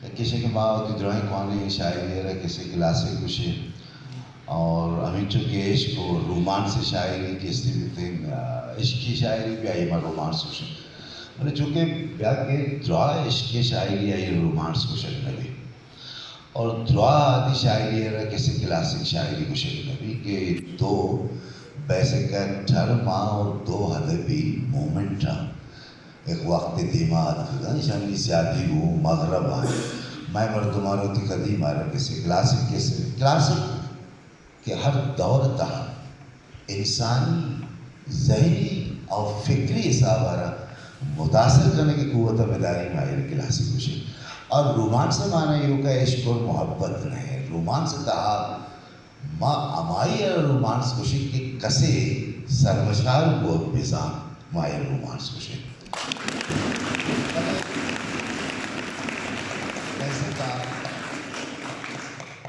کسے کہ ما وتی درائیں کوانیں شاعری ءَ را کسے کلاسک گوشیں اور ہمینچو کہ عشق و رومانس شاعری کہ استی بیتیں، آ، عشقی شاعری بھی آئی ما رومانس گوشیں۔ بلے چونکہ بیا کہ دراہ عشقی شاعری آئی رومانس گوشگ نہ بی اور دراہ آدی شاعری ءَ را کسے کلاسک شاعری گوشگ نہ بی کہ دو بیسک ٹرم آں اور دو ادبی مومنٹ آں۔ یک وقتے دیما اتکگاں، ایشانی زیادی گوں مغرب آں۔ مئے مردماں وتی قدیم ءَ را کسے کلاسک، کسے کلاسک کہ ہر دور ءِ تہا انسانی ذہنی اور فکری حساب ءَ را متاثر کنگ ءِ قوت ءَ بداری ما آئی کلاسک گوشیں۔ اور رومانس ءِ معنی ایوک ءَ عشق اور محبت نہ ایں۔ رومانس ءِ تہا ما ہمائی ءَ رومانس گوشیں کہ کسے سرمچار بوگ بزان، ما آئی ءَ رومانس گوشیں۔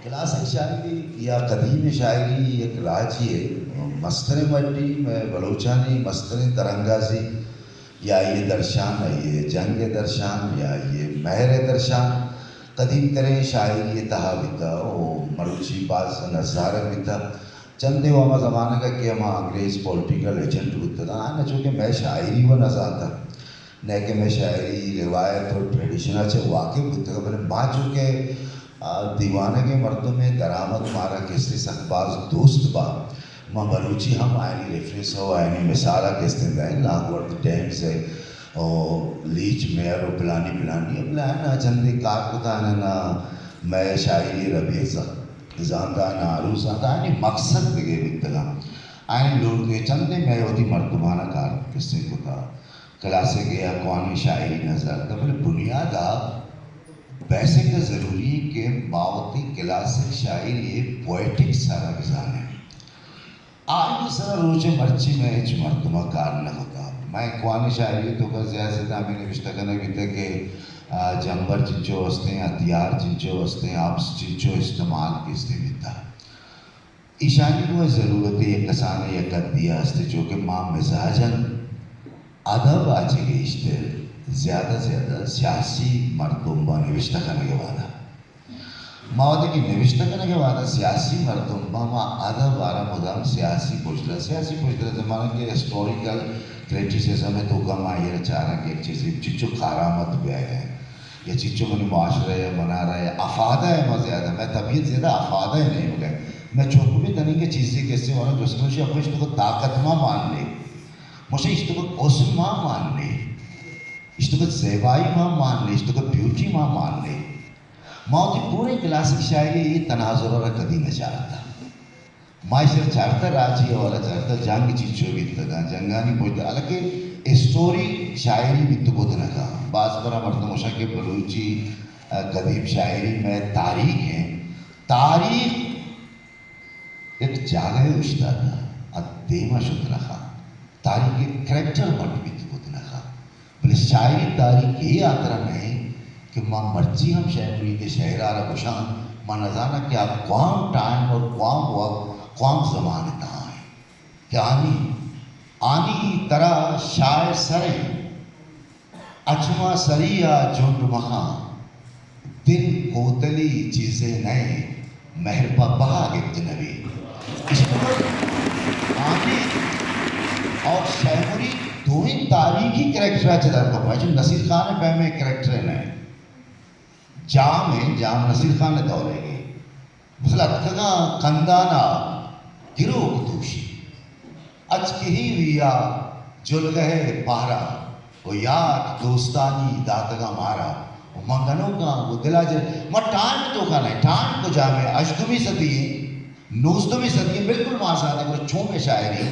کلاسک شاعری یا قدیم شاعری یک راجی ءِ مستریں مڈی، مئے بلوچانی مستریں درانگازی یا آئی ءِ درشان، آئی ءِ جنگ ءِ درشان یا آئی ءِ مہر ءِ درشان قدیم تریں شاعری ءِ تہا بیتہ و مروچی باز نزارگ بیتہ۔ چندے و ہما زمانگ ءَ کہ ہما انگریز پولیٹیکل ایجنٹ بوتگاں، آیاں چونکہ مئے شاعری و نزانتہ، نئے کہ مئے شاعری روایت و ٹریڈیشن ءَ چہ واقف بوتگاں، بلے ما چونکہ آ، دیوانگیں مردمے درآمد مارا کسے سک باز دوست با۔ ما بلوچی ہم آیانی ریفرنس و آیانی مثال ءَ کسے دئیں، لاگورد ڈیمز ءَ و لیچ میئر و پلانی پلانی، بلے آیاں چندے کار کتا، آیاں مئے شاعری ربیع ز-، زانتا، آیاں عروض زانتا، آیانی مقصد دگہ بیتگاں۔ آیانی لوٹ دے چندے مئے وتی مردمانا کار کسے کتا۔ کلاسک یا کوانیں شاعری نزانتہ، بلے بنیاد ءَ بیسک ءَ ضروری ایں کہ ما وتی کلاسک شاعری ءِ پوئٹکس ءَ را بزانیں۔ آئی ءِ سرا روچ ءَ مرچی مئے ہچ مردم ءَ کار نہ کتا۔ مئے کوانیں شاعری ءِ توکا زیات زیات ہمے نبشتہ کنگ بیتہ کہ، آ، جمبر چنچو استیں، ہتھیار چنچو استیں، اپس چنچو استعمال کستیں بیتہ۔ ایشانی گوں ضرورت یک کسانیں یک حدی است، چو کہ ما مزاجاً ادب ءَ چہ گیشتر زیادہ زیادہ سیاسی مردم با نبشتہ کنگ ءِ وہدا۔ ما وہدے کہ نبشتہ کنگ ءِ وہدا سیاسی مردم با، ما ادب ءَ را مدام سیاسی پژدر، سیاسی پژدر زمانہ کہ ہسٹوریکل کریٹیسزم ءِ توکا ما ایر چاراں کہ یک چیزے چچو کارآمد بیائے۔ یا چنچو منی معاشرہ ءَ، منارا ءَ افادہ ءَ، ما زیادہ، مئے طبیعت زیادہ افادہ ءِ نیمگ ءَ۔ مئے چک بھی تنیگہ چیزے کسے وانا جستوں شی اپا اشتو کو طاقت ما مان لے۔ مشے اشتو کو حسن ما مان لے۔ اشتو کو زیبائی ما مان لے، اشتو کو بیوٹی ما مان لے۔ ما وتی پورے کلاسک شاعری ءَ اے تناظر ءَ را کدی نہ چارتا۔ ما ایشرا چارتہ، راجی حوالہ چارتہ، جنگ چنچو بیتگاں، جنگانی پشت، حالانکہ اسٹوری شاعری بیت کت نہ کن۔ باز برا مردم گوشاں کہ بلوچی، آ، قدیم شاعری مئے تاریخ ایں۔ تاریخ یک جاگہ اوشتاتہ، آ دیما شت نہ کن۔ تاریخ ءِ کریکٹر بنڈ بیت کت نہ کن۔ بلے شاعری تاریخ اے ہاترا نہ ایں کہ ما مرچی ہم شے مرید ءِ شعر ءَ را گوشاں، ما نزاناں کہ آ کوام ٹائم اور کوام وقت، کوام زمان ءِ تہا ایں کہ آنی، آنی ترا شاعر سر ایں، اچما سری ءَ جنڈ مخاں۔ دل کوتلی چیزے نئے، مہر پہ بہا گپت نبی۔ اشتمل آمین اور شے مرید دوئیں تاریخی کریکٹر چہ در کپا، چون نصیر خان ءِ پیمیں کریکٹر نئے۔ جام ءِ، جام نصیر خان ءِ دور ءِ گے۔ مثلا اتکگاں کندانا گروک دوشی۔ اچ کہی ویا جلگہ ءِ پہرا و یات دوستانی داتگاں مارا و من گنوکاں و دلا جہ، ما ٹائم ءِ توکا نئے، ٹائم کجام ءِ؟ ہژدہمی صدی ءِ، نوزدہمی صدی ءِ، بالکل ما ساتھ گڑا چون ءِ شاعری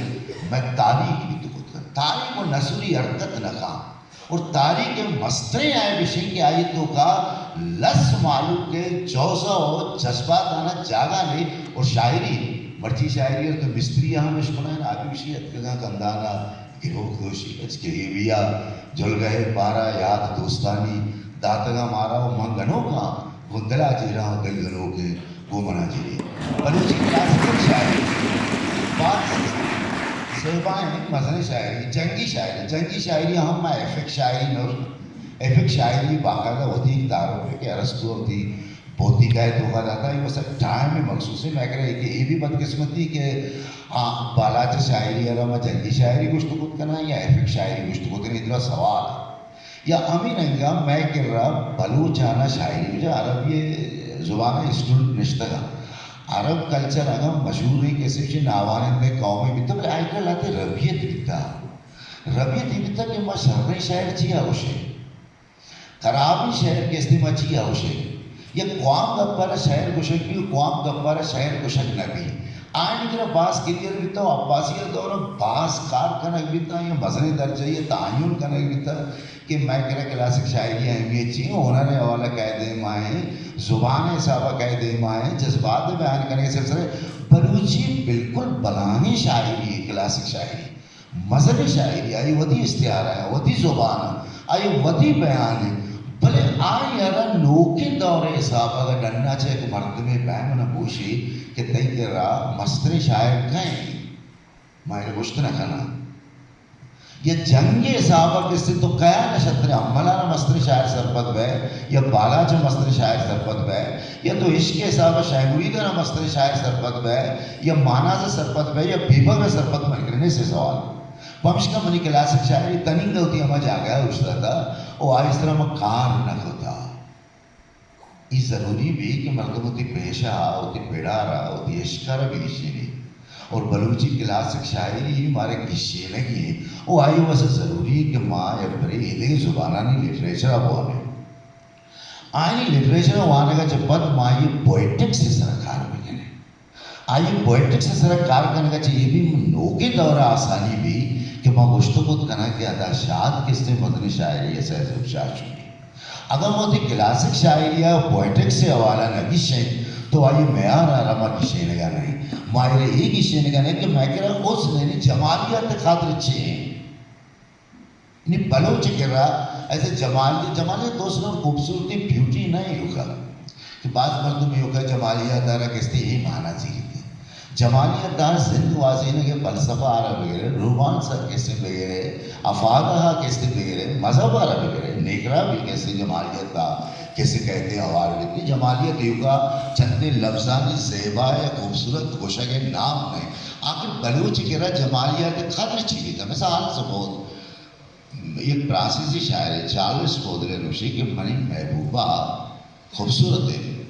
مئے تاریخ بیت کت کن۔ تاریخ و نسوری حرکت نہ کن۔ اور تاریخ ءِ مستریں عیب اش انت کہ آئی ءِ توکا لس مہلوک ءِ جوزہ و جذبات آناں جاگہ نے۔ اور شاعری، مرچی شاعری ءَ تو مستری ءَ ہم اشکنائیں، آ بھی گوشی اتکگاں کندان ءَ گروک دوشی، اچ کہ ہیوی ءَ جلگہ ءِ پارا یات دوستانی داتگاں مارا و من گنوکاں گوں دل ءَ جیڑاں و دل گنوک ءِ گوں من ءَ جیڑی۔ بلوچی کلاسیکل شاعری باز زیبائیں مزنیں شاعری، جنگی شاعری، جنگی شاعری ہم ما ایفیکٹ شاعری نہ، ایپک شاعری باقاعدہ وتی ایک تعارف ہے کہ ارسطو وتی بوتیکا ءِ توکا داتا، یہ بس ٹائم مخصوص ہے۔ میں کرا کہ یہ بھی بدقسمتی کہ آ، بالاچ شاعری ءَ را ما جنگی شاعری گوشت کت کناں یا ایپک شاعری گوشت کت کناں، ادرا سوال ہے۔ یا ہمیں رنگا میں کرا بلوچانہ شاعری، جو عربی زبان اسٹوڈنٹ نشتگا، عرب کلچر اگاں مشہور ہیں، کسی چی ناوانندہ قومی بیتا، بلے آئی کرا لاتے ربیت بیتا۔ ربیت یہ بیتا کہ ما شریں شاعر چیا گوشیں۔ خرابیں شعر کہ استیں ما چیا گوشیں؟ یک کوام گپ ءَ را شعر گوشگ بی و کوام گپ ءَ را شعر گوشگ نہ بی۔ آئین کرا باز کلیئر بیتا و عباسی ءِ دور ءَ باز کار کنگ بیتا، یا مزنیں درجہ ءَ تعین کنگ بیتا کہ مئے کرا کلاسک شاعری ءِ اہمیت چی ایں، ہنر ءِ حوالہ کئے دیما ایں، زبان ءِ حساب ءَ کئے دیما ایں، جذبات ءِ بیان کنگ ءِ سلسلہ ءَ بلوچی بالکل بلاہیں شاعری ایں، کلاسک شاعری۔ مزنیں شاعری، آئی وتی استعارہ ءَ، وتی زبان ءَ، آئی وتی بیان ءَ، بلے آئی ءَ را نوکیں دور ءِ حساب ءَ اگاں ڈن ءَ چہ یک مردمے بہ من ءَ گوشی کہ تئی کرا مستریں شاعر کئے ایں؟ ما اے گوشت نہ کناں۔ یا جنگ ءِ حساب ءَ کسے تو کیا نشتریں امل ءَ را مستریں شاعر سرپد بئے، یا بالاچ ءَ مستریں شاعر سرپد بئے، یا تو عشق ءِ حساب ءَ شے مرید ءَ را مستریں شاعر سرپد بئے، یا مہناز ءَ سرپد بئے، یا بیبگر ءَ سرپد بئے، من کرا نیست اے سوال۔ پمشکا منی کلاسک شاعری تنینگہ وتی ہما جاگہ ءَ اوشتاتا و آئی سرا من کار نہ کتا۔ اے ضروری بی کہ مردم وتی پیشہ ءَ، وتی پڑار ءَ، وتی عشق ءَ را بگیشینی۔ اور بلوچی کلاسک شاعری ہی مارا گیشینگی ایں۔ او آئی واسطہ ضروری ایں کہ ما یک برے ایدگہ زبانانی لٹریچر ءَ بوانیں۔ آئی لٹریچر ءِ وانگ ءَ چہ پد ما آئی پوئٹکس ءِ سرا کار بکنیں۔ آئی پوئٹکس ءِ سرا کار کنگ ءَ چہ اے بھی نوکیں دور ءَ آسانی بی کہ ما گوشت کت کناں کہ ادا شاد کسے مزنیں شاعرے، سید ظہور شاہ چونی۔ اگاں ما وتی کلاسک شاعری ءَ پوئٹکس ءِ حوالہ نہ گیشیں تو آئی معیار ءَ را ما گیشینگ ءَ نہ ایں۔ ما اے را اے گیشینگ ءَ نہ ایں کہ مئے کرا حسن یعنی جمالیات ءِ قدر چے ایں۔ نی بلوچ ءِ کرا ایسے جمالیت، جمالیت دوست نہ، خوبصورتی، بیوٹی نہ ایں ایوکا۔ کہ بعض مردم ایوکا جمالیات ءَ را کسے اے مانا زیریت۔ جمالیات ءَ زند گوازینگ ءِ فلسفہ ءَ را بگرے، رومانس ءَ کسے بگرے، افادہ ءَ کسے بگرے، مذہب ءَ را بگرے، نیکراہ بھی کسے جمالیات ءَ کسے کئیت ءُ ہوار بیت۔ جمالیات ایوکا چندے لبزانی زیبا یا خوبصورت گوشگ ءِ نام نہ ایں۔ آخر بلوچ ءِ کرا جمالیات ءِ قدر چی بیتا؟ مثال سپوز، یک فرانسیسی شاعرے چارلس بودلیر گوشی کہ منی محبوبہ خوبصورت ایں۔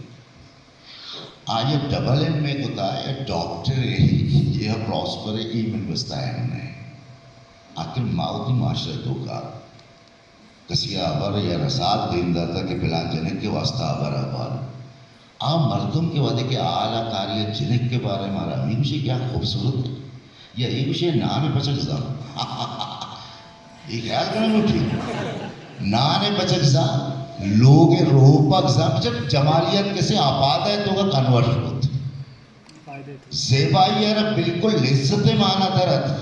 آئی ءَ ڈبل ایم اے کتا، اے ڈاکٹر ایں، اے پراسپر ایں، اے من گوستا ایم اے۔ آخر ما وتی معاشرہ ءِ توکا کسی ءَ ہبر یا رسال دیم داتا کہ پلان جنک ءِ واسطہ ہبر احوال۔ آ مردم کہ وہدے کہ حال ءَ کاری ءَ جنک ءِ بارے ءَ مارا ہمے گوشی کہ آ خوبصورت ایں، یا اے گوشی نان ءِ پچک زان۔ اے خیال کنگ لوٹی۔ نان ءِ پچک زان، لوگ ءِ روپک زان، بچار جمالیات کسے افادہ ءِ توکا کنورٹ کت۔ زیبائی ءَ را بالکل لذت ءِ مانا در اتک،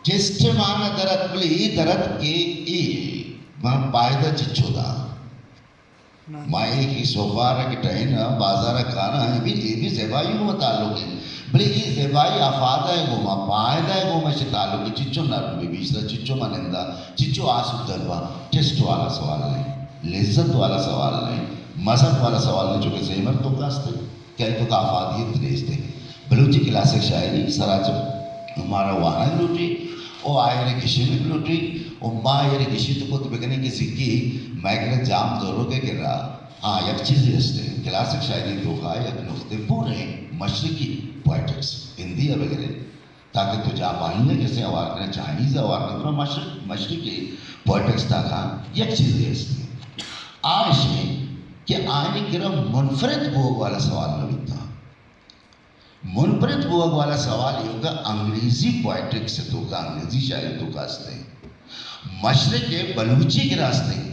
ٹیسٹ ءِ مانا در اتک، بلے اے در اتک کہ اے من پائدہ چچو داں۔ ما اے کہ سوفا ءَ را کہ ٹہین ءَ بازار ءَ کاراں، اے بھی، اے بھی زیبائی ءِ گوما تعلق ایں، بلے اے زیبائی افادہ ءِ گوما، پائدہ ءِ گوما ایشی تعلق ایں۔ چچو نرم بی، بیسرا چچو منندہ، چچو آسودگ با، ٹیسٹ والا سوال نہ ایں، لذت والا سوال نہ ایں، مذاق والا سوال نہ ایں، چونکہ زیمر توکا است ایں۔ کہ آئی توکا افادیت نیست ایں۔ بلوچی کلاسک شاعری سرا چہ مارا وانگ لوٹی ءُ آئی ءَ را گیشینگ لوٹی ءُ ما آئی ءَ را گیشینت کت بکنیں کہ سکی مئے کرا جام زرک ءِ کرا، ہاں، یک چیزے است ایں، کلاسک شاعری ءِ توکا یک نقطے پوریں مشرقی پوئٹکس، ہندی ءَ بگرے تاکہ تو جاپانی ءَ کسے ہوار کنئے، چائنیز ءَ ہوار کنئے، گڑا مشرق، مشرقی پوئٹکس ءِ تہا یک چیزے است ایں۔ آ اش ایں کہ آئی ءِ کرا منفرد بوگ والا سوال نہ بیتا۔ منفرد بوگ والا سوال ایوکا انگریزی پوئٹکس ءِ توکا، انگریزی شاعری ءِ توکا است ایں۔ مشرق ءِ بلوچی ءِ کرا است ایں۔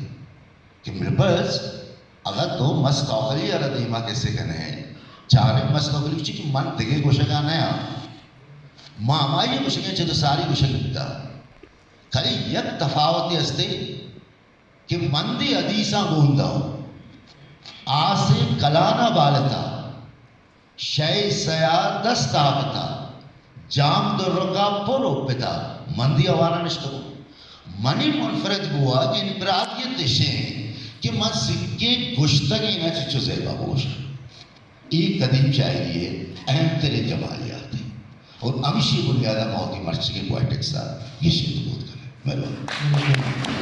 کہ ملبز، اگاں تو مست توکلی ءَ را دیما کسے کنئے، چارے مست توکلی چی کہ من دگہ گوشگا نیاں۔ ما ہمائی گوشگیں چہ تو ساری گوشگ بیتا۔ خالی یک تفاوتے است ایں کہ من دی حدیثاں گوندا، آسے کلانا بالتا، شے سیا دست آپتا، جام درکا پر اپتا، من دی آوارا نشتگوں۔ منی منفرد بوگ ءِ برادریت اش انت کہ من سکیں گوشتگیں ءَ چنچو زیبا بگوشاں۔ اے قدیم شاعری ءِ اہم تریں جمالیات انت اور ہمشی بنیاد ءَ ما وتی مرچیگیں پوئٹکس ءَ گیشینت بوت کنیں۔ مہربانی۔